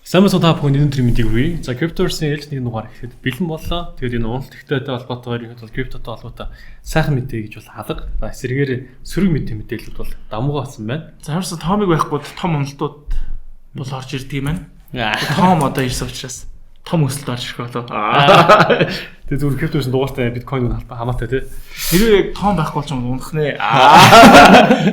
Сайн мэцэн та бүхэн энэ өдрийн мэндийг хүргэе. За, Cryptoverse-ийн ээлж нэгэн дугаар ихэд бэлэн боллоо. Тэгээд энэ уналт ихтэй холбоотойгоор ихэд бол криптотой холбоотой сайхан мэдээ гэж бол алга. За, эсрэгээр сөрөг мэдээлэлүүд бол дамуугаа болсон байна. За, ямарсан Томыг байхгүй том уналтууд бол орж ирдэг юм байна. Том одоо ирсэн учраас том өсөлт орж ирэх болов. Тэгээд зүгээр Cryptoverse-ийн дугаартай биткойн үн хамаатай тий. Хэрвээ яг том байхгүй бол ч унах нэ.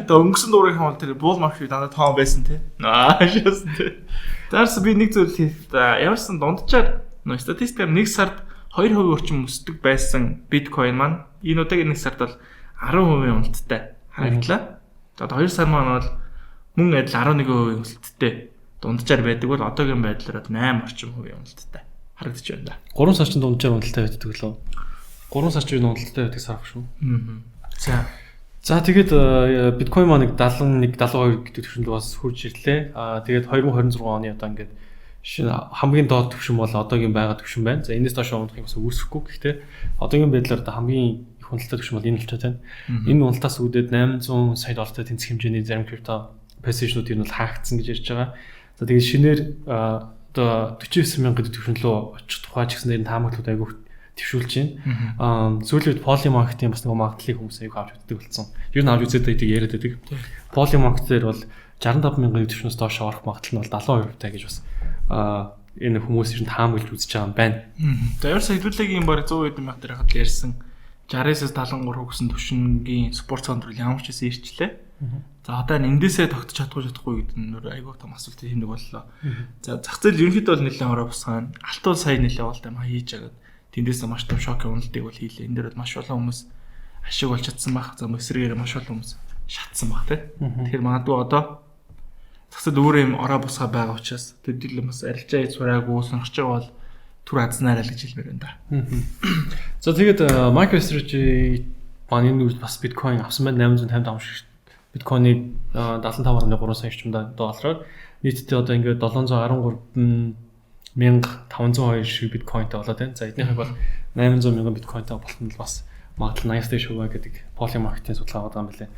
Тэгээ өнгөрсөн дугаарынхан бол тэр bull market дандаа том байсан тий. Шээс тий. Заарс би нэг зүйл хэлээ. Ямарсан дунджаар нөө статистикаар нэг сард 2% орчим өсдөг байсан биткойн маань энэ удаагийн нэг сард бол 10% уналттай харагдлаа. За, 2 сар маань бол мөн адил 11% өсөлттэй дунджаар байдаг бол одоогийн байдлаар 8 орчим хувийн уналттай харагдаж байна да. 3 сар чинь дунджаар уналттай байдаг лөө. 3 сар чинь уналттай байдаг сар шүү. За. За, тэгээд биткойн маань 71 72 гэдэг түвшинд бас хүрч ирлээ. Аа, тэгээд 2026 оны одоо ингээд шинэ хамгийн доод түвшин бол одоогийн байгаа түвшин байна. За, энэс доош унахыг бас үүсэхгүй. Гэхдээ одоогийн байдлаар одоо хамгийн их уналттай түвшин бол энэ болчиход байна. Энэ уналтаас үүдээд 800 сая доллартай тэнцэх хэмжээний зарим крипто position ууд ер нь бол хаагдсан гэж ярьж байгаа. За, тэгээд шинээр одоо 49 мянга гэдэг түвшин рүү очих тухай ч гэсэн нэр таамаглууд айгүйх төвшүүлж байна. Сүүлийн үед Polymarket-ийн бас нэг магадлалыг хүмүүс айгүй авч үздэг болсон. Ер нь авч үзээд байдаг, яриад байдаг. Polymarket дээр бол 65 мянган түвшнээс доош орох магадлал нь бол 72% таа гэж бас энэ хүмүүс ер нь таамаглаж үзэж байгаа юм байна. За, ерөөсөө хэдүүлээгийн бараг 100 хэдэн мянга дээр хахад ярьсан 69-ээс 73 гэсэн түвшингийн support zone руу ямар ч хэсэг ирчлээ. За, одоо эндээсээ тогтож чадахгүй чадахгүй гэдэг нь нөр айгүй том асуулт хэмнэг боллоо. За, зах зээл ерөнхийдөө бол нэлээд ороо бусгаан. Алт бол сая нэлээд болт юм хийж агаад тэндээс маш том шокын уналтыг бол хийлээ. Энэ дээр бол маш олон хүмүүс ашиг болж чадсан байх. За, эсрэгээр маш олон хүмүүс шатсан баг тий. Тэгэхээр магадгүй одоо зах зээл өөрөө юм ороо бусгаа байгаа учраас төдийлөн бас арилжаа сураагүй сонирхож байгаа бол түр азнаарай л гэж хэлмээр байна да. За, тэгээд MicroStrategy маань энэ үед бас биткойн авсан байна, 855 шиг биткойныг 75.3 сая эрчим доллараар, нийтдээ одоо ингээд 713 1502 шиг биткойнтой болоод байна. За, эднийхийг бол 800 мянган биткойнтой болтон л бас магадлал 80 хувиа гэдэг Polymarket-ийн судалгаа байгаа юм билээ.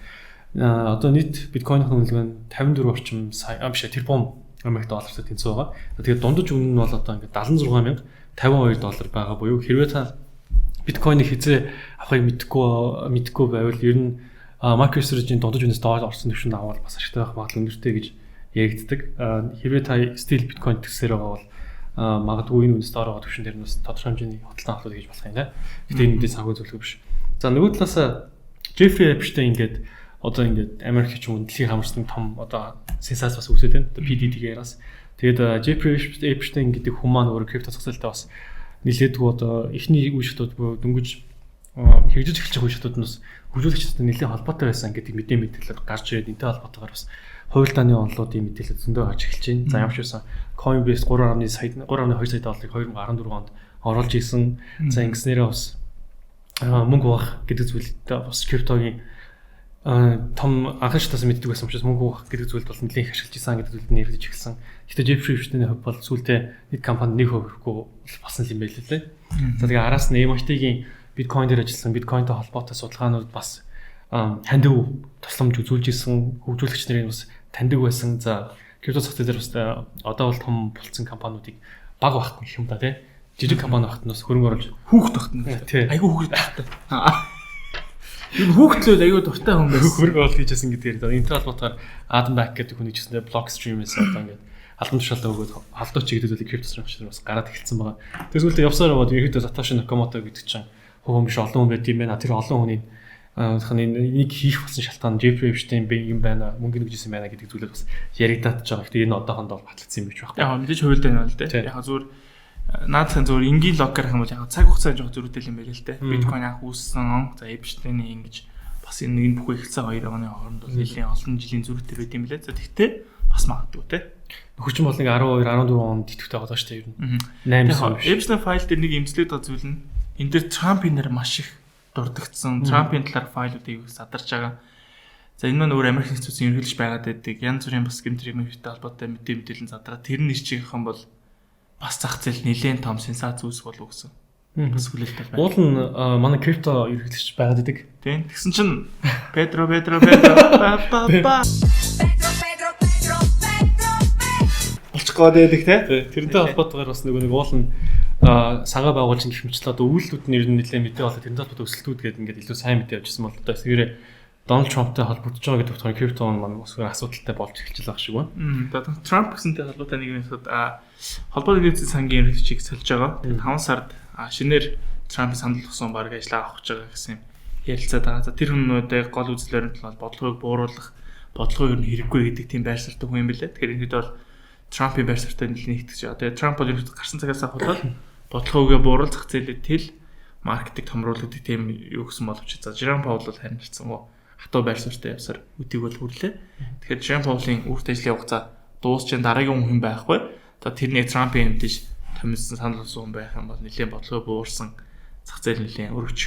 Одоо нийт биткойны үнэлгээ нь 54 орчим сая, биш, тэрбум Америк доллартай тэнцүү байгаа. Тэгээд дундаж үнэ нь бол одоо ингээд 76,052 доллар байгаа буюу хэрвээ та биткойныг хизээ авахыг мэдэхгүй байвал ер нь MicroStrategy-ийн дундаж үнээс доор орсон түвшинд авал бас ашигтай байх магадлал өндөртэй гэж яригддаг. Хэрвээ та still биткойн төсөөр байгаа бол магадгүй энэ үнээс доор байгаа түвшин дээр нь бас тодорхой хэмжээний худалдан авалтууд хийж болох юм да. Гэтэ энэ мэдээ санхүү зөвлөгөө биш. За, нөгөө талаас Jeffrey Epstein ингээд одоо ингээд Америк ч юм уу дэлхийн хамарсан том одоо сенсац бас үүсээд байна. Одоо PDD-гээс. Тэгээд Jeffrey Epstein гэдэг хүн маань өөрөө крипто зах зээлтэй бас нэлээдгүй одоо эхний үе шатууд буюу дөнгөж хэрэгжиж эхэлж байгаа үе шатууд нь бас хөгжүүлэгчтэй нэлээд холбоотой байсан гэдэг мэдээлэл гарч ирээд энэтэй холбоотойгоор бас хувилдааны онолуудын мэдээлэл зөндөө гарч эхэлж байна. За, ямар ч байсан Coinbase 3.1 сая, 3.2 сая долларыг 2014 онд оруулж исэн. За, ингэснээрээ бас мөнгө угаах гэдэг зүйлтэй бас криптогийн том анхан шатаас мэддэг байсан учраас мөнгө угаах гэдэг зүйлд бол нэлээд их ашиглаж исэн гэдэг зүйлд нэрвэж эхэлсэн. Гэтэ Jeffrey Epstein-ийн хувьд бол сүүлдээ нэг компани 1% хүрэхгүй болсон юм байл лээ. За, тэгээ араас нь MIT-гийн биткойн дээр ажилласан, биткойнтой холбоотой судалгаанууд бас таньдаг, тусламж үзүүлж исэн, хөгжүүлэгч нарыг бас таньдаг байсан. За, крипто зах зээл дээр бас одоо бол том болцсон компаниудыг баг багт гэх юм да тий. Жижиг компани багт нь бас хөрөнгө оруулж хүүхд багт нь. Айгүй хүүхд багт. Энэ хүүхдлүүд айгүй дуртай хүн байсан. Хөрөнгө оруулалт хийжсэн гэдгээр энэтэй холбоотойгоор Adam Back гэдэг хүн нэгсэндээ Blockstream-ээс одоо ингээд албан тушаалаа өгөөд халдууч гэдэг зүйлийг крипто сонирхогч нар бас гараад эхэлсэн байгаа. Тэр зүйлдээ явсаар яваад ерөөдөө Satoshi Nakamoto гэдэг чинь хүн биш, олон хүн байт юм байна. Тэр олон хүний нэг хийх болсон шалтгаан Jeffrey Epstein би юм байна, мөнгө нэгжсэн байна гэдэг зүйлүүд бас яригдаад ч байгаа. Гэтэ энэ одоохондоо батлагдсан юм биш байхгүй. Яг мэдээж хувилдаа байна л дээ. Яг зүгээр наадсан зүгээр энгийн логикээр юм бол яг цаг хугацаа жоох зөрүүтэй юм байл л дээ. Биткойн анх үүссэн, за Epstein-ийн ингэж бас энэ нэг бүхий эхэлсэн хоёр оны хооронд бол нэлийн олон жилийн зөрүүтэй байт юм лээ. За, тэгтээ бас магадгүй те. Нөхөрчин бол нэг 12 14 онд идэвхтэй байгаа шүү дээ ер нь. 8 9 биш. Epstein файл дээр нэг имзлээд байгаа зүйл нь энэ дээр Трампын нэр маш их дурдгдсан. Трампын талаар файлуудыг задарч байгаа. За, энэ маань өөр Америк нэгдсэн улсын ерөнхийлөгч байгаад байдаг. Янз бүрийн бас гэмт хэрэг хэрэгтэй холбоотой мэдээлэл задраа. Тэр нь иччих юм бол бас зах зээл нэлээд том сенсац үүсэх болов гэсэн. Бас хүлээлттэй байна. Уул нь манай крипто ерөнхийлөгч байгаад байдаг. Тийм. Тэгсэн чинь Педро Педро Педро ба ба ба болчих гээд байдаг те. Тэрнтэй холбоотойгоор бас нөгөө нэг уул нь сангаа байгуулж гэх мэтлээ одоо үйлдэлүүд нь ер нь нэлээд мэдээ болоод, тэрнтэй холбоотой өсөлтүүд гэдэг ингээд илүү сайн мэдээ явжсэн бол одоо эсвэрээ Дональд Трамптай холбогдож байгаа гэдэг утгаар крипто маань бас асуудалтай болж эхэлж байгаа шиг байна. Трамп гэсэнтэй холбоотой нэг юм асуудаг холбоотой нийцсэн сангийн ерөнхийлөгчийг сольж байгаа. Тэгээд 5 сард шинээр Трампын санал болгосон баг ажиллаа авах гэж байгаа гэсэн юм ярилцаад байгаа. За, тэр хүмүүдээ гол үзэл баримт бол бодлогыг бууруулах, бодлогын ер нь хэрэггүй гэдэг тийм байр суурьтай хүн юм билээ. Тэгэхээр ингээд бол Трампын байр суурьтай нэлээд нэгтгэж байгаа. Тэгээд Трамп бол ерөнхийдөө гарсан цагаас авахлаад бодлогоо бууруул, зах зээлээ тэл, market ыг томруулах гэдэг тийм юу гэсэн боловч, за, Жером Паул бол харин хэлсэн хатуу байр суурьтай явсаар өдийг бол хүрлээ. Тэгэхээр Жером Паулын үүрт ажлын хугацаа дуусч дараагийн хүн байхгүй. За, тэрний Трампын юмдэж томилсон, санал болгосон хүн байх юм бол нэлээд бодлогоо буурсан, зах зээл нэлээд өргөж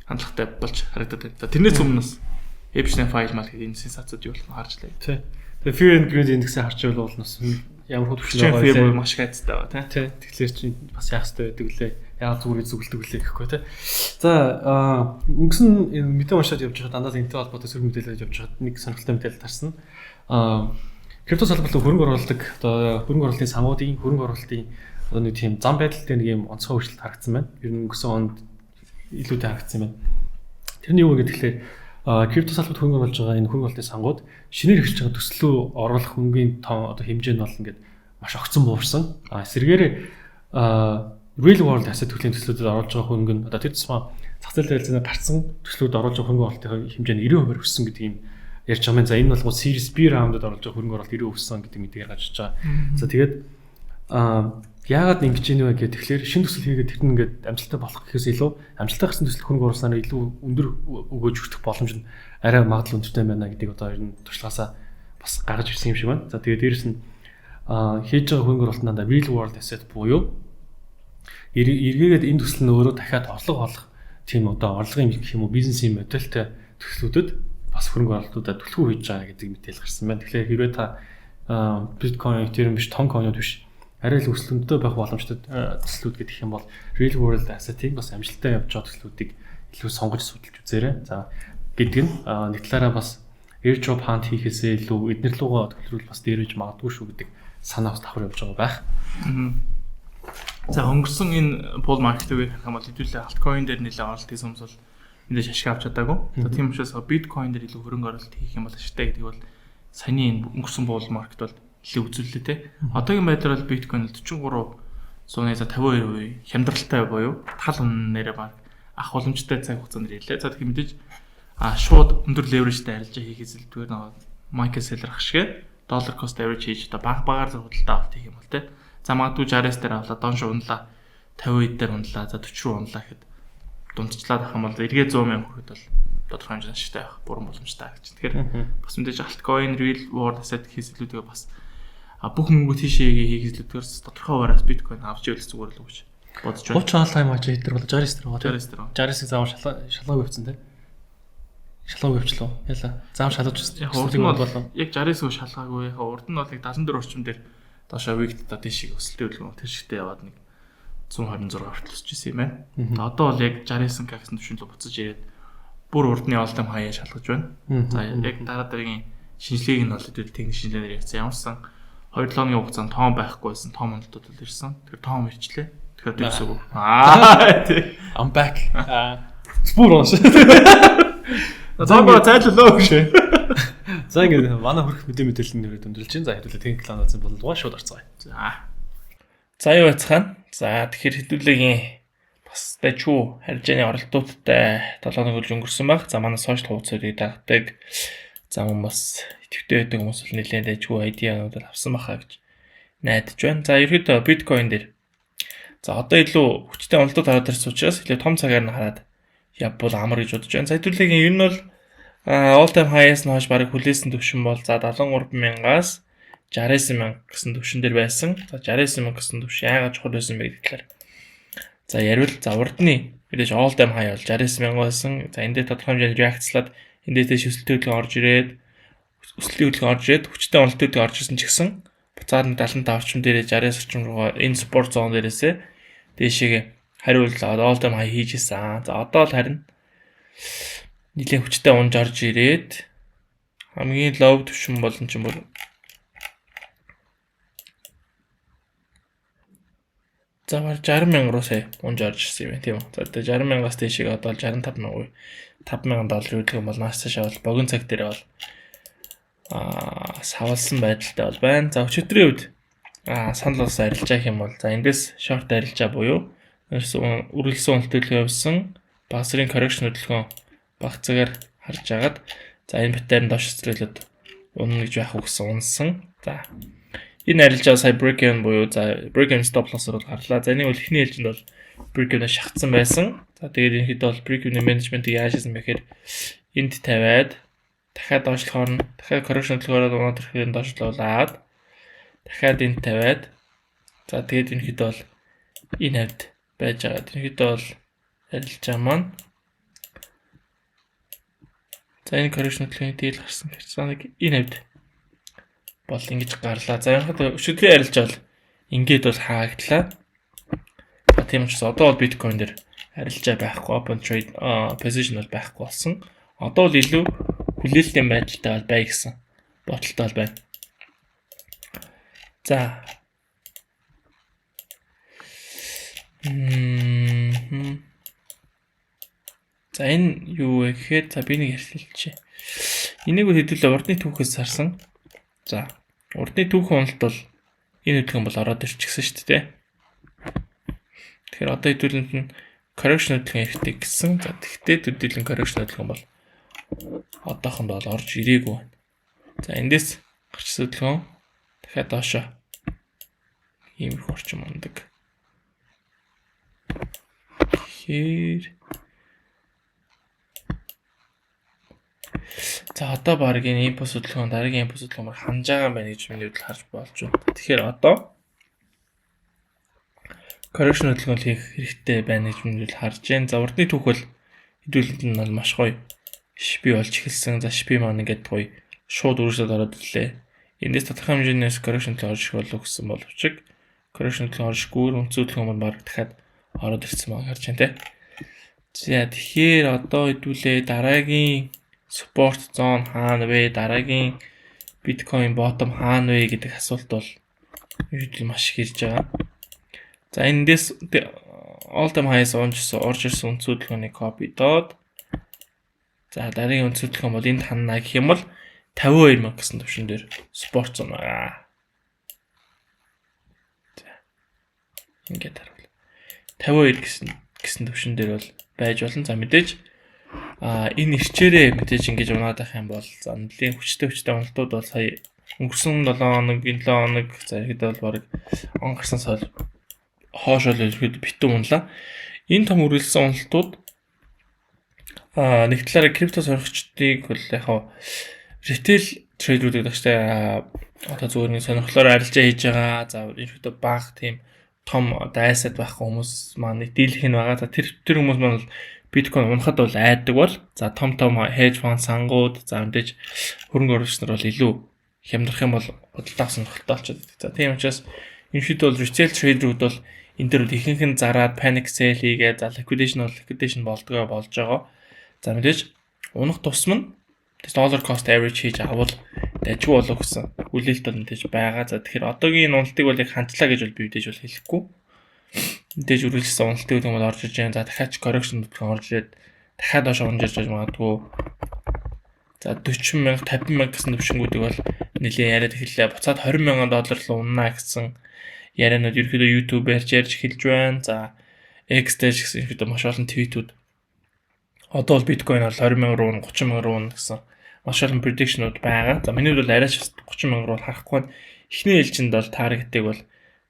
хандлагатай болж харагдаад байна. За, тэрнээс өмнө бас Epstein file мал гэдэг энэ сенсацууд юу болох нь харж лээ. Тий. Тэгээ Fear and Greed index-ийг харж байвал бол бас ямар хөө түвшин байгаа вэ? Маш их айцтай байгаа. Тий. Тэгэхээр чи бас яах хэрэгтэй байдаг лээ. Яагаад зүгээр зүгэлдэг лээ гэхгүй тий. За, өнгөрсөн мэдээ уншаад явж байхад дандаа энэтэй холбоотой сөрөг мэдээлэл явж байхад нэг сонирхолтой мэдээлэл тарсан. Крипто салбарлаа хөрөнгө оруулалт, одоо хөрөнгө оруулалтын сангуудын хөрөнгө оруулалтын одоо нэг тийм зам байдал дээр нэг юм онцгой өөрчлөлт харагдсан байна. Ер нь өнгөрсөн онд илүүтэй харагдсан юм байна. Тэрний юу вэ гэхээр крипто салбарт хөрөнгө оруулж байгаа энэ хөрөнгө оруулалтын сангууд шинээр эхэлж байгаа төслөө оруулах хөрөнгөний тоо, одоо хэмжээ нь бол ингээд маш огцон буурсан. Эсвэргээрээ real world asset төрлийн төслүүдэд оруулж байгаа хөрөнгө нь одоо тэр тусмаа зах зээл дээр гарсан төслүүд оруулж байгаа хөрөнгө оруулалтын хэмжээ нь 90% өссөн гэдэг юм ярьж байгаа юм. За, энэ бол Series B round-д оруулж байгаа хөрөнгө оруулалт 90% өссөн гэдэг мэдээг гарч иж байгаа. За, тэгээд яагаад ингэж ийн вэ гэх тэгэхээр шинэ төсөл хийгээд тэр нь ингээд амжилттай болох гэхээс илүү амжилттай гарсан төсөл хөрөнгө оруулснаар илүү өндөр өгөөж хүртэх боломж нь арай магадлал өндөртэй байна гэдгийг одоо ер нь туршлагаасаа бас гаргаж ирсэн юм шиг байна. За, тэгээд дээрэс нь хийж байгаа хөрөнгө оруулалт дандаа real world asset буюу эргээгээд энэ төсөл нь өөрөө дахиад орлого олох тийм одоо орлогын гэх юм уу, бизнесийн модельтэй төслүүдэд бас хөрөнгө оруулалтуудаа түлхүү хийж байгаа гэдэг мэдээлэл гарсан байна. Тэгэхээр хэрвээ та биткойн, Ethereum биш, том coin ууд биш, арай л өсөлтөнтэй байх боломжтой төслүүд гэдэг юм бол real world asset-ийг бас амжилттай явж байгаа төслүүдийг илүү сонгож судалж үзээрэй. За гэдэг нь нэг талаараа бас airdrop hunt хийхээсээ илүү эднэр лугаа төлрүүл бас дээрэж магадгүй шүү гэдэг санаа бас давхар явж байгаа байх. За, өнгөрсөн энэ bull market-ийг харах юм бол хэдүүлээ altcoin дээр нэлээд оролт хийсэн хүмүүс бол мэдээж ашиг авч чадаагүй. За, тийм учраас биткойн дээр илүү хөрөнгө оруулалт хийх юм бол ашигтай гэдгийг бол саяны энэ өнгөрсөн bull market бол илүү үзүүллээ те. Одоогийн байдлаар бол биткойн 43 сууны за 52% хямдралтай буюу тал үнэнээрээ баг авах боломжтой цаг хугацаанд ирлээ. За, тэгэхээр мэдээж шууд өндөр leverage тэй арилжаа хийхээс илүүгээр нөгөө Michael Saylor ах шиг dollar cost average хийж одоо баг багаар худалдаа авалт хийх юм бол те. За, магадгүй 69 дээр авлаа, доош унлаа, 50 дээр унлаа, за 40 руу унлаа гэхэд дундчлаад авах юм бол эргээ 100 мянга хүрэхэд бол тодорхой хэмжээний ашигтай байх бүрэн боломжтой гэж. Тэгэхээр бас мэдээж altcoin, real world asset гэхээс илүүтэйгээр бас бүх мөнгө тийшээ хийх илүүтэйгээр тодорхой хуваараас биткойн авч ивэл зүгээр л гэж бодож байна. Хуучин all time high хэдэр бол 69 дээр байгаа. 69 дээр. 69-ыг заавал шалгаагүй явцсан те. Шалгаагүй явчлаа. Яла. Заавал шалгаж Яг урд нь бол яг 69-г шалгаагүй. Яг урд нь бол яг 74 орчим дээр доошоо week-д тийшээ өсөлтийн хөдөлгөөн тэр шигтэй яваад нэг 126 хүртэл өсөж исэн юм байна. Одоо бол яг 69 к гэсэн түвшин рүү буцаж ирээд бүр урдны all time high шалгаж байна. За, яг дараа дараагийн шинжилгээг нь бол хэдүүл техник шинжилгээгээр ярьсан. Ямарсан 2-7 хоногийн хугацаанд тоон байхгүй байсан. Том уналтууд бол ирсэн. Тэгэхээр том ирчлээ. Тэгэхээр гэсэн үг. Тий. I'm back. Спур унш. За, зайлуулаа гэж. За, ингээд манай хөрөх мэдээллийн нэрээр өндөрлж чинь. За, хэдүүлээ техник анализын бодлого шууд орцгоё. За. За, юу яцгаана? За, тэгэхээр хэдүүлээгийн бас дайчгүй харилцааны оролтуудтай 7 хоног болж өнгөрсөн баг. За, манай social хуудасыг дагдаг. За, мөн бас идэвхтэй байдаг хүмүүс бол нэлээд дайчгүй idea нуудад авсан баха гэж найдаж байна. За, ерөөдөө биткойн дээр за одоо илүү хүчтэй уналтууд хараад ирсэн учраас илүү том цагаар нь хараад явбал амар гэж бодож байна. За, хэдүүлээгийн ер нь бол all time high-аас нь хойш бараг хүлээсэн түвшин бол за 73 мянгаас 69 мянга гэсэн түвшин дээр байсан. За, 69 мянга гэсэн түвшин яагаад чухал байсан бэ гэдэг талаар. За, ярил, за, урдны мэдээж all time high бол 69 мянга байсан. За, энэ дээр тодорхой хэмжээнд реакцлаад энэ дээр өсөлтийн хөдөлгөөн орж ирээд, өсөлтийн хөдөлгөөн орж ирээд, хүчтэй уналтын хөдөлгөөн орж ирсэн ч гэсэн буцаад 75 орчим дээрээ 69 орчим руугаа энэ support zone дээрээсээ дээшээгээ хариулаад all time high хийж исэн. За, одоо л харин нэлийн хүчтэй унж орж ирээд хамгийн low түвшин болон ч юм бүр За, баг 60 мянга руу сая унж орж ирсэн юм байна, тийм үү. За, тэгээ 60 мянгаас тийшээ одоо 65 мянга, 5 мянган долларын хөдөлгөөн бол нааш цаашаа бол богино цаг дээр бол савлсан байдалтай бол байна. За, өчигдрийн үед санал болгосон арилжаа гэх юм бол, за, эндээс short арилжаа буюу үргэлжлэн уналт хөдөлгөөн явсан, баг зэргийн correction хөдөлгөөн баг цагаар харж агаад, за, энэ pattern доош сэтрэлээд унана гэж байх уу гэсэн унсан. За, энэ арилжаа сая break even буюу, за, break even stop loss-оор бол гарлаа. За, энийг бол эхний ээлжинд бол break even шахацсан байсан. За, тэгээд ерөнхийдөө бол break even management-ийг яаж хийсэн бэ гэхээр энд тавиад, дахиад доошлохоор нь дахиад correction хөдөлгөөрөөр унаад ирэхээр доошлуулад, дахиад энд тавиад, за, тэгээд ерөнхийдөө бол энэ хавьд байж байгаа. Ерөнхийдөө бол арилжаа маань, за, энэ correction хөдөлгөөний дээл гарсан гэж. За, нэг энэ хавьд бол ингэж гарлаа. За, ерөнхийдөө өчигдрийн арилжаа бол ингээд бол хаагдлаа. За, тийм учраас одоо бол биткойн дээр арилжаа байхгүй, open trade position бол байхгүй болсон. Одоо бол илүү хүлээлттэй байдалтай бол бай гэсэн бодолтой бол байна. За. За, энэ юу вэ гэхээр, за, би нэг ярьлаа. Энийг бол хэдүүлээ урдны түүхээс харсан. За, урдны түүхэн уналт бол энэ хөдөлгөөн бол ороод ирчихсэн шүү дээ. Тэгэхээр одоо хэдүүлэнд нь correction хөдөлгөөн хэрэгтэй гэсэн. За, тэгтээ төдийлөн correction хөдөлгөөн бол одоохондоо бол орж ирээгүй байна. За, эндээс гарчсан хөдөлгөөн дахиад доошоо ийм их орчим ундаг. Тэгэхээр, за, одоо баг энэ импульс хөдөлгөөн, дараагийн импульс хөдөлгөөн баг ханаж байгаа юм байна гэж миний хувьд харж болж байна. Тэгэхээр одоо correction хөдөлгөөн хийх хэрэгтэй байна гэж миний хувьд харж байна. За, урдны түүх бол хэдүүлэнд нь бол маш гоё шпи болж эхэлсэн. За, шпи маань ингээд гоё шууд үргэлжлээд ороод ирлээ. Эндээс тодорхой хэмжээнээс correction хөдөлгөөн орж ирэх болов гэсэн боловч correction хөдөлгөөн орж ирэхгүй, үндсэн хөдөлгөөн маань баг дахиад ороод ирсэн байгаа харж байна те. За, тэгэхээр одоо хэдүүлээ дараагийн support zone хаана вэ? Дараагийн биткойн bottom хаана вэ гэдэг асуулт бол ерөнхийдөө маш их ирж байгаа. За, эндээс all time highs унжсан, орж ирсэн үндсэн хөдөлгөөний copy доод, за, дараагийн үндсэн хөдөлгөөн бол энд ханна гэх юм бол 52 мянга гэсэн төвшин дээр support zone байгаа. За, ингээд харуул. 52 гэсэн төвшин дээр бол байж болно. За, мэдээж энэ ирчээрээ мэдээж ингэж унаад байх юм бол, за, нэлийн хүчтэй хүчтэй уналтууд бол сая өнгөрсөн 7 хоног, энэ 7 хоног, за, ихэд бол баг он гарсан сол хоошоо л ерөөд битүү унлаа. Энэ том үргэлжлсэн уналтууд нэг талаараа крипто сонирхчдыг бол яг хав retail trader үүд гэдэг чинь одоо зүгээр нэг сонирхлоор арилжаа хийж байгаа. За, ерөөдөө бага тийм том одоо asset байхгүй хүмүүс маань нэг дийлэх нь байгаа. За, тэр тэр хүмүүс маань бол биткойн унахад бол айдаг бол, за, том том hedge fund сангууд, за, мэдээж хөрөнгө оруулагч нар бол илүү хямдрах юм бол худалдаа сонирхолтой болчиход байдаг. За, тийм учраас ерөнхийдөө бол retail trader-үүд бол энэ дээр бол ихэнх нь зараад panic sell хийгээ, за, liquidation бол liquidation болдгоо болж байгаа. За, мэдээж унах тусам нь dollar cost average хийж авал дажгүй болов гэсэн хүлээлт бол мэдээж байгаа. За, тэгэхээр одоогийн энэ уналтыг бол яг хандлаа гэж бол би мэдээж бол хэлэхгүй. Мэдээж үргэлжлсэн уналтын хөдөлгөөн бол орж иж байна. За, дахиад ч correction хөдөлгөөн орж ирээд дахиад доош унж ирж магадгүй. За, 40 мянга, 50 мянга гэсэн төвшингүүдийг бол нэлээд яриад эхэллээ. Буцаад 20 мянган доллар руу унана гэсэн ярианууд ерөөхдөө YouTube ярьж ярьж эхэлж байна. За, X дээр ч гэсэн ерөөхдөө маш олон tweet үүд одоо бол биткойн бол 20 мянга руу, 30 мянга руу гэсэн маш олон prediction ууд байгаа. За, миний хувьд бол арай ч 30 мянга руу харахгүй байна. Эхний ээлжинд бол target ыг бол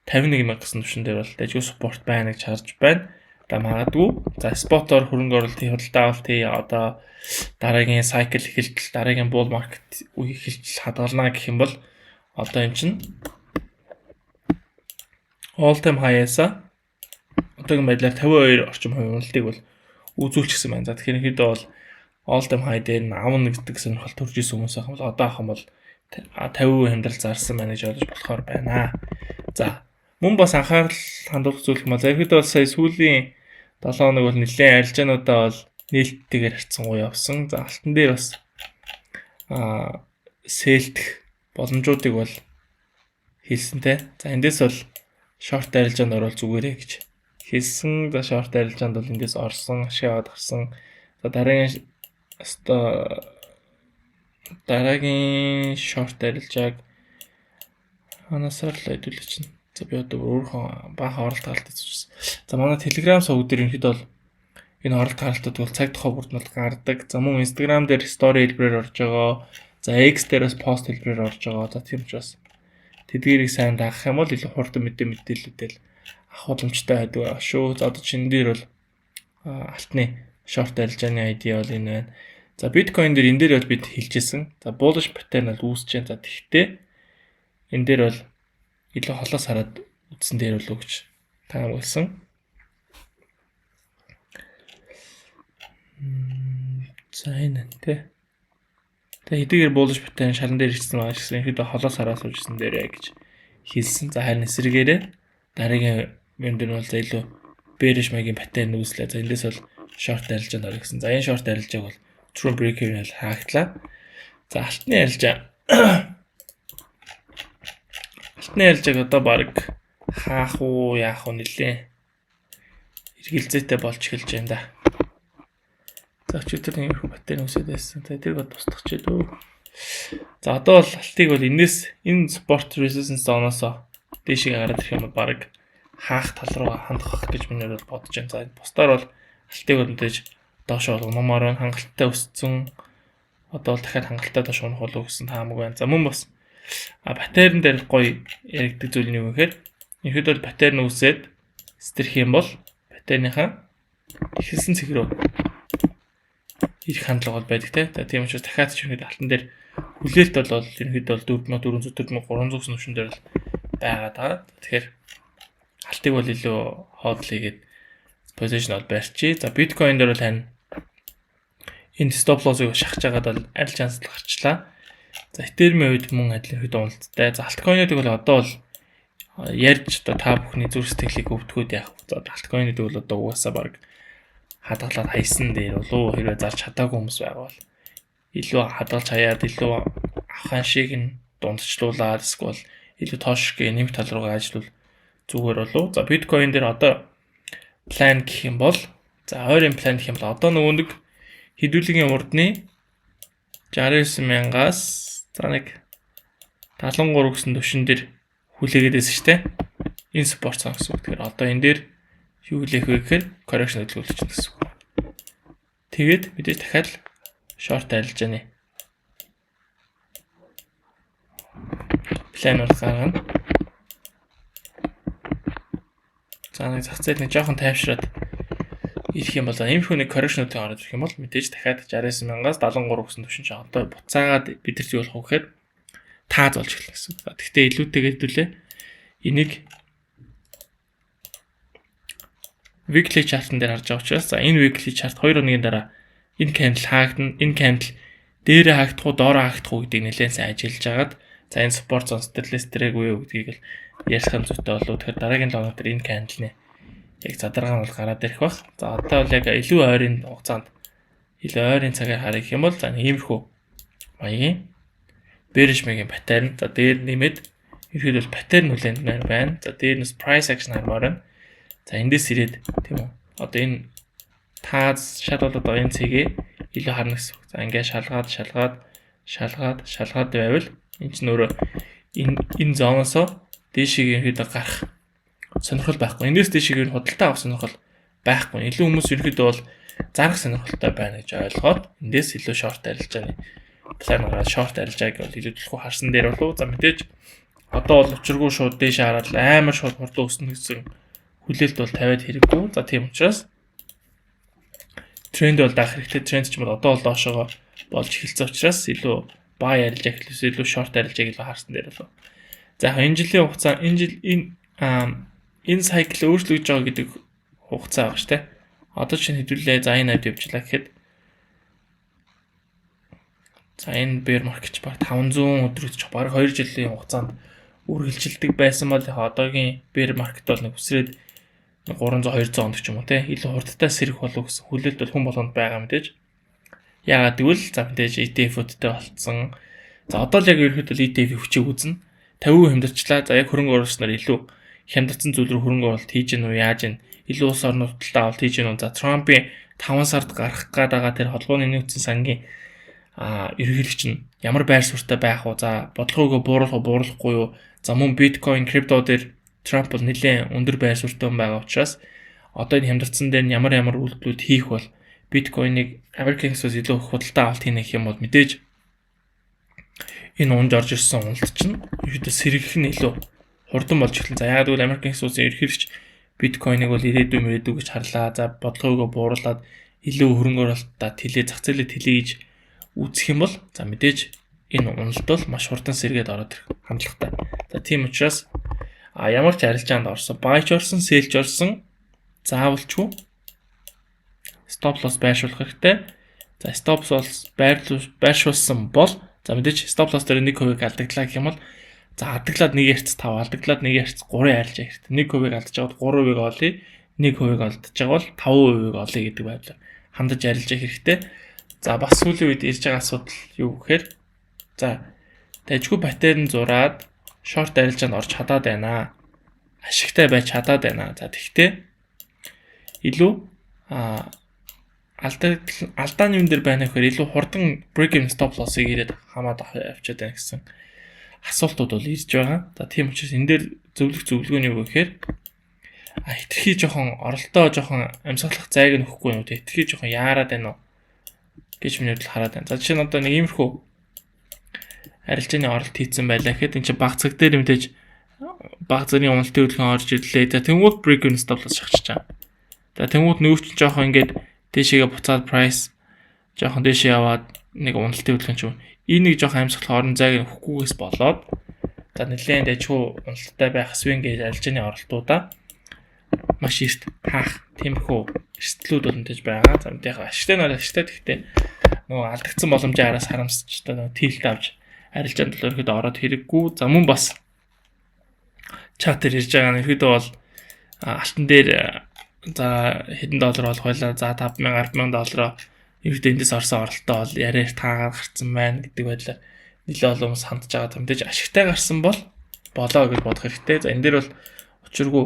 51 мянга гэсэн түвшин дээр бол дажгүй support байна гэж харж байна. За, магадгүй. За, spot оор хөрөнгө оруулалтын, худалдаа авалтын одоо дараагийн cycle эхэлтэл, дараагийн bull market үе эхэлтэл хадгална гэх юм бол одоо эн чинь all time high-аас одоогийн байдлаар 52 орчим хувийн уналтыг бол үзүүлчихсэн байна. За, тэгэхээр ерөнхийдөө бол all time high дээр нь авна гэдэг сонирхол төрж исэн хүмүүс байх юм бол одоо авах юм бол 50% хямдрал зарсан байна гэж ойлгож болохоор байна. За, мөн бас анхаарал хандуулах зүйл юм бол ерөнхийдөө бол сая сүүлийн 7 хоног бол нэлээд арилжаануудаа бол нээлттэйгээр харьцангуй явсан. За, алтан дээр бас sell дэх боломжуудыг бол хийсэн те. За, эндээс бол Short арилжаанд орвол зүгээрээ гэж хэлсэн. За, short арилжаанд бол эндээс орсон, ашиг аваад гарсан. За, дараагийн өстой дараагийн short арилжааг ханаасаар л хэдүүлээ чинь. За, би одоо өөрийнхөө баахан оролт гаралт хийчихсэн. За, манай Telegram сувг дээр ерөнхийдөө бол энэ оролт гаралтууд бол цаг тухай бүрд нь бол гардаг. За, мөн Instagram дээр story хэлбэрээр орж байгаа. За, X дээр бас пост хэлбэрээр орж байгаа. За, тийм учраас тэдгээрийг сайн дагах юм бол илүү хурдан мэдээллүүдэл авах боломжтой байдаг байгаа шүү. За, одоо чинь дээр бол алтны short арилжааны idea бол энэ байна. За, биткойн дээр энэ дээр бол бид хэлжсэн. За, bullish pattern бол үүсэж байна. За, тэгтээ энэ дээр бол илүү холоос хараад үтсэн дээр болов гэж таамагласан. За, энэ тий. Тэгээ хэдийгээр bullish pattern шалан дээр ирсэн байгаа ч гэсэн ерөөдөө холоос хараа суужсэн дээрээ гэж хэлсэн. За, харин эсрэгээрээ дараагийн юм дээр нь бол за илүү bearish маягийн pattern үүслээ. За, эндээс бол short арилжаанд орё гэсэн. За, энэ short арилжааг бол true break even бол хаагдлаа. За, алтны арилжаа. Алтны арилжааг одоо баг хаах уу, яах уу, нэлээ эргэлзээтэй болж эхэлж байна да. За, өчигдөр нэг иймэрхүү pattern үүсээд байсан. За, тэр бод тусдах ч дөө. За, одоо бол алтыг бол энэс энэ support resistance zone-оос дээшээ гараад ирэх юм бол баг хаах тал руу хандах гэж миний бол бодож байна. За, бусдаар бол алтыг бол мэдээж доош бол унамаар байна. Хангалттай өссөн. Одоо бол дахиад хангалттай доош унах болов гэсэн таамаг байна. За, мөн бас pattern дээр гоё яригддаг зүйл нь юу гэхээр ерөөдөө бол pattern үүсээд сэтрэх юм бол pattern-ийнхаа эхэлсэн цэг рүү ирэх хандлага бол байдаг те. За, тийм учраас дахиад ч ерөнхийдөө алтан дээр хүлээлт бол ерөнхийдөө бол 4400, 4300 гэсэн түвшин дээр бол байгаад байгаа. Тэгэхээр алтыг бол илүү hold хийгээд position бол барьчих. За, биткойн дээр бол харин энэ stop loss-ыг шахаж байгаад бол арилжаанаас л гарчлаа. За, Ethereum-ийн үед мөн адил ерөнхийдөө уналттай. За, altcoin-уудыг бол одоо бол ярьж одоо та бүхний зүрх сэтгэлийг өвдгөөд яах вэ? За, altcoin-уудыг бол одоо угаасаа баг хадгалаад хайсан дээр болов, хэрвээ зарч чадаагүй хүмүүс байгаа бол илүү хадгалж хаяад, илүү авахын шиг нь дундчлуулаад, эсвэл илүү тоошгүй нэмэх тал руугаа ажиллавал зүгээр болов. За, биткойн дээр одоо план гэх юм бол, за, ойрын план гэх юм бол одоо нөгөө нэг хэдүүлгийн урдны 69 мянгаас за нэг 73 гэсэн түвшин дээр хүлээгээд байсан шүү дээ. Энэ support zone гэсэн үг. Тэгэхээр одоо энэ дээр юу хүлээх вэ гэхээр correction хөдөлгөөлж чинь гэсэн үг. Тэгээд мэдээж дахиад short арилжааны план бол гаргана. За, нэг зах зээл нэг жоохон тайвшраад ирэх юм бол, иймэрхүү нэг correction-уудын ороод ирэх юм бол мэдээж дахиад 69 мянгаас 73 гэсэн түвшин чинь одоо буцаагаад бид нар юу болох вэ гэхээр тааз болж эхэлнэ гэсэн. За, тэгтээ илүүтэйгээ хэдүүлээ энийг weekly chart-н дээр харж байгаа учраас, за, энэ weekly chart 2 хоногийн дараа энэ candle хаагдана. Энэ candle дээрээ хаагдах уу, доороо хаагдах уу гэдгийг нэлээд сайн ажиллаж агаад, за, энэ support zone сэтэрлээ сэтэрээгүй юу гэдгийг л ярих нь зүйтэй болов. Тэгэхээр дараагийн 7 хоног дээр энэ candle-ны яг задаргаа нь бол гараад ирэх бах. За, одоо бол яг илүү ойрын хугацаанд, илүү ойрын цагаар харах юм бол, за, иймэрхүү маягийн bearish маягийн pattern. За, дээр нэмээд ерөөдөө бол pattern хүлээнд байна. За, дээр нь price action хармаар байна. За, эндээс ирээд, тийм үү. Одоо энэ тааз шал болоод байгаа энэ цэгээ илүү харна гэсэн үг. За, ингээд шалгаад, шалгаад, шалгаад, шалгаад байвал энэ чинь өөрөө энэ zone-оосоо дээшээ ерөнхийдөө гарах сонирхол байхгүй. Эндээс дээшээ ер нь худалдаа авах сонирхол байхгүй. Илүү хүмүүс ерөнхийдөө бол зарах сонирхолтой байна гэж ойлгоод эндээс илүү short арилжааны план гаргаад short арилжааг бол илүү түлхүү харсан дээр болов. За, мэдээж одоо бол учиргүй шууд дээшээ хараад амар шууд хурдан өснө гэсэн хүлээлт бол тавиад хэрэггүй. За, тийм учраас тренд бол даах хэрэгтэй. Тренд ч юм бол одоо бол доошоогоо болж эхэлсэн учраас илүү buy арилжаа гэхлээс илүү short арилжааг илүү харсан дээр болов. За, яг энэ жилийн хугацаа, энэ жил энэ cycle өөрчлөгдөж байгаа гэдэг хугацаа байгаа шүү дээ. Одоо чинь хэдүүлээ за энэ хавьд явжлаа гэхэд, за, энэ bear market ч баг 500 өдөр гэж баг 2 жилийн хугацаанд үргэлжилдэг байсан бол одоогийн bear market бол нэг үсрээд 300 200 хоног ч юм уу те илүү хурдтай сэрэх болов гэсэн хүлээлт бол хүн болгонд байгаа мэдээж. Яагаад гэвэл, за, мэдээж ETF-үүдтэй болцсон. За, одоо л яг ерөнхийдөө ETF хүчийг үзнэ. 50% хямдарчлаа. За, яг хөрөнгө оруулагч нар илүү Хямдарсан зүйл рүү хөрөнгө оруулалт хийж гэнэ үү, яаж гэнэ? Илүү улс орнууд худалдаа авалт хийж гэнэ үү? За, Трампын 5 сард гарах гээд байгаа тэр холбооны нөөцийн сангийн ерөнхийлөгч нь ямар байр суурьтай байх вэ? За, бодлогоо бууруулах уу, бууруулахгүй юу? За, мөн биткойн, крипто дээр Трамп бол нэлээд өндөр байр суурьтай хүн байгаа учраас одоо энэ хямдарсан дээр нь ямар ямар үйлдэлүүд хийх бол биткойныг Америкийн нэгдсэн улс илүү их худалдаа авалт хийнэ гэх юм бол мэдээж энэ унж орж ирсэн уналт чинь ерөөдөө сэргэх нь илүү хурдан болж эхэлнэ. За, яг гэвэл Америкийн нэгдсэн улсын ерөнхийлөгч биткойныг бол ирээдүй мөрөөдүй гэж харлаа. За, бодлогоо бууруулад илүү хөрөнгө оруулалтаа тэлээ, зах зээлээ тэлээ гэж үзэх юм бол за, мэдээж энэ уналт бол маш хурдан сэргээд ороод ирэх хандлагатай. За, тийм учраас ямар ч арилжаанд орсон, buy ч орсон, sell ч орсон заавалчгүй stop loss байршуулах хэрэгтэй. За, stop loss байршуулсан бол за, мэдээж stop loss дээр 1%-ийг алдагдлаа гэх юм бол за, алдаглаад 1.5, алдаглаад 1.3 арилжаа хэрэгтэй. 1%-ийг алдаж байгаад 3%-ийг олъё, 1%-ийг алдаж байгаа бол 5%-ийг олъё гэдэг байдлаар хандаж арилжаа хэрэгтэй. За, бас сүүлийн үед ирж байгаа асуудал юу гэхээр за, дажгүй pattern зураад short арилжаанд орж чадаад байна. Ашигтай байж чадаад байна. За, тэгтээ илүү алдааны юм дээр байна гэхээр илүү хурдан break even, stop loss-ыг ирээд хамаад авчиад байна гэсэн асуултууд бол ирж байгаа. За, тийм учраас энэ дээр зөвлөх зөвлөгөө нь юу гэхээр хэтэрхий жоохон оролтоо жоохон амьсгалах зайг нь өгөхгүй юм уу, хэтэрхий жоохон яарад байна уу гэж миний хувьд хараад байна. За, жишээ нь одоо нэг иймэрхүү арилжааны оролт хийцэн байлаа гэхэд энэ чинь баг цаг дээр мэдээж баг зэргийн уналтын хөдөлгөөн орж ирлээ. За, тэнгууд break even, stop loss шахчихж байгаа. За, тэнгууд нүүр чинь жоохон ингээд дээшээгээ буцаад price жоохон дээшээ яваад нэг уналтын хөдөлгөөн ч юм. Энэ нэг жоохон амьсгалах орон зайг өгөхгүйгээс болоод за, нэлээд дажгүй уналттай байх swing гэж арилжааны оролтуудаа маш эрт хаах тиймэрхүү эрсдлүүд бол мэдээж байгаа. За, мэдээ ашигтай нь ашигтай, гэхдээ нөгөө алдагдсан боломжийн араас харамсч та нөгөө tilt авч арилжаанд бол ерөөхдөө ороод хэрэггүй. За, мөн бас чат дээр ирж байгаа нь ерөөхдөө бол алтан дээр за, хэдэн доллар болох байлаа. За, 5000, 100000 доллароо ерөөдөө эндээс орсон оролтоо бол яриа таагаар гарцсан байна гэдэг байдлаар нэлээд олон хүмүүс хандж байгаа. Мэдээж ашигтай гарсан бол болоо гэж бодох хэрэгтэй. За, энэ дээр бол учиргүй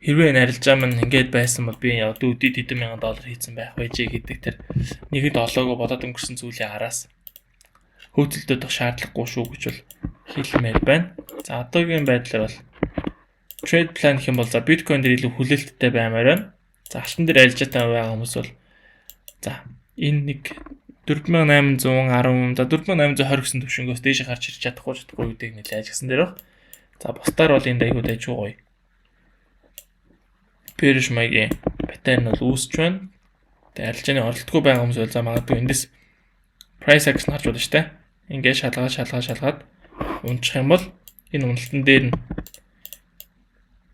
хэрвээ энэ арилжаа маань ингээд байсан бол би одоо өдөрт хэдэн мянган доллар хийцэн байх байжээ гэдэг тэр нэгэд олоогоо бодоод өнгөрсөн зүйлийн араас хөөцөлдөд шаардлагагүй шүү гэж бол хэлмээр байна. За, одоогийн байдлаар бол trade plan гэх юм бол за, биткойн дээр илүү хүлээлттэй баймаар байна. За, алтан дээр арилжаатай байгаа хүмүүс бол за, энэ нэг 4810, за, 4820 гэсэн төвшөнгөөс дээш гарч ирж чадахгүй чадахгүй гэдгийг нэлээд ажигласан дээр баг. За, бусдаар бол энд айгуу дайжгүй гоё. Bearish маягийн pattern бол үүсч байна. Тэгээ арилжааны оролтгүй байгаа хүмүүс бол за, магадгүй эндээс price action харж болно шүү дээ. Ингээд шалгаад, шалгаад, шалгаад унчих юм бол энэ уналтан дээр нь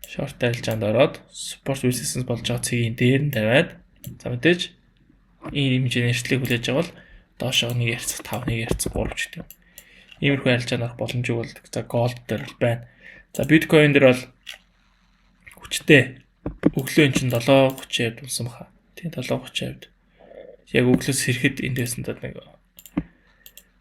short арилжаанд ороод support, resistance болж байгаа цэгийн дээр нь тавиад за, мэдээж ийм хэмжээний эрсдлийг хүлээж байгаа бол доошоо 1.5, 1.3 ч гэдэг юм. Иймэрхүү арилжаанд орох боломжийг бол за, gold дээр бол байна. За, биткойн дээр бол хүчтэй өглөө эн чинь 7:30-д унсан баха. Тийм, 7:30-д. Яг өглөөс ирэхэд энд байсан даа нэг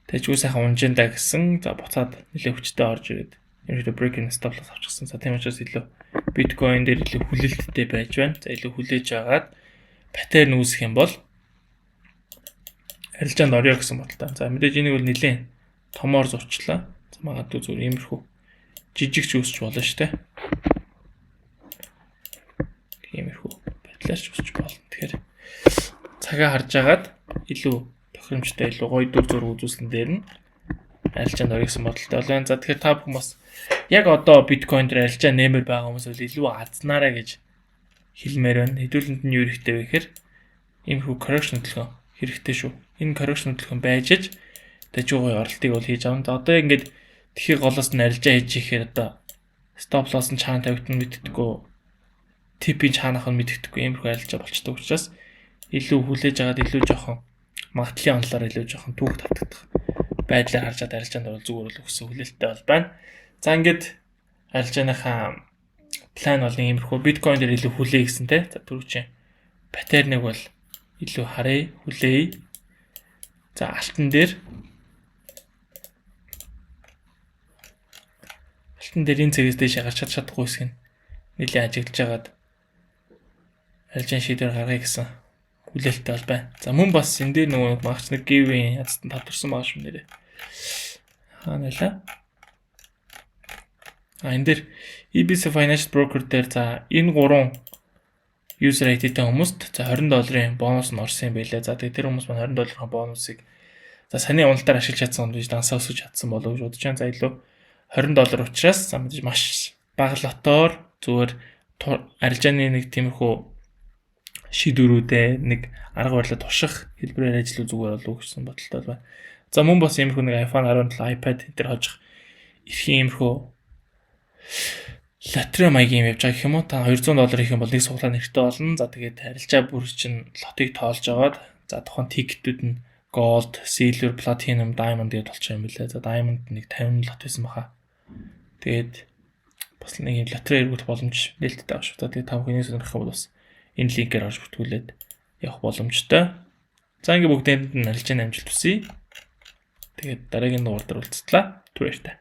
тэжгүй сайхан унжин да гэсэн. За, буцаад нэлээ хүчтэй орж ирээд ерөнхийдөө break even, stop loss авчихсан. За, тийм учраас илүү биткойн дээр илүү хүлээлттэй байж байна. За, илүү хүлээж агаад pattern үүсэх юм бол арилжаанд орё гэсэн бодолтой. За, мэдээж энийг бол нэлээд томоор зурчлаа. За, магадгүй зүгээр иймэрхүү жижиг ч үүсч болно шүү дээ. Иймэрхүү байдлаар ч үүсч болно. Тэгэхээр цагаа харж агаад илүү тохиромжтой, илүү гоё дүр зураг үзүүлсэн дээр нь арилжаанд орё гэсэн бодолтой байна. За, тэгэхээр та бүхэн бас яг одоо биткойн дээр арилжаа нэмэр байгаа хүмүүс бол илүү азнаарай гэж хэлмээр байна. Хэдүүлэнд нь юу хэрэгтэй вэ гэхээр иймэрхүү correction хөдөлгөөн хэрэгтэй шүү. Энэ correction хөдөлгөөн байж аж дажгүй оролтыг бол хийж авна. За, одоо ингээд тэхий голоос нь арилжаа хийж ихээр одоо stop loss нь чаана тавигдана мэддэггүй, TP-ийн чаанах нь мэддэхгүй иймэрхүү арилжаа болчдөг учраас илүү хүлээж агаад, илүү жоохон магадлалын онолоор илүү жоохон түүх татагдах байдлаар харж чад арилжаанд бол зүгээр бол өгсөн хүлээлттэй бол байна. За, ингээд арилжааныхаа план бол иймэрхүү: биткойн дээр илүү хүлээ гэсэн те. За, түрүүчийн pattern ыг бол илүү харъя, хүлээе. За, алтан дээр энэ цэгээс дээш гарч чадахгүй хэсэг нь Нэлээд ажиглаж агаад арилжааны шийдвэр гаргая гэсэн хүлээлттэй бол байна. За, мөн бас энэ дээр нөгөө магч нэг giveaway ядсан тодорсон байгаа шүү нэрээ. Хаана байлаа? А, энэ дээр EBC Financial Broker дээр, за, энэ гурван user ID-тэй хүмүүст, за, 20 долларын бонус нь орсон юм байлаа. За, тэгээ тэр хүмүүс маань 20 долларын бонусыг, за, саяны уналтаар ашиглаж чадсан гэж, дансаа өсөж чадсан болов уу гэж бодож байна. За, илүү 20 доллар учраас, за, мэдээж маш бага lot оор зүгээр арилжааны нэг тиймэрхүү шийдвэрүүдээ, нэг арга барилаа турших хэлбэрээр ажиллах зүгээр болов уу гэсэн бодолтой байна. За, мөн бас иймэрхүү нэг iPhone 17, iPad энэ төр хожих эрхийн иймэрхүү лотерей маягийн юм явж байгаа гэх юм уу? Та 200 доллар хийх юм бол нэг суглаа нэртэй болно. За, тэгээд арилжаа бүр чинь lot ыг тоолж агаад, за, тухайн ticket үүд нь gold, silver, platinum, diamond гэдээ болчих юм билээ. За, diamond нэг 50 lot байсан баха. Тэгээд бас нэг юм лотерей эргүүлэх боломж нээлттэй байгаа шүү. За, тэгээд та бүхний сонирхох бол бас энэ линкээр орж бүртгүүлээд явах боломжтой. За, ингээ бүгдээнд нь арилжааны амжилт хүсье. Тэгээд дараагийн дугаар дээр уулзтлаа. Түр баяртай.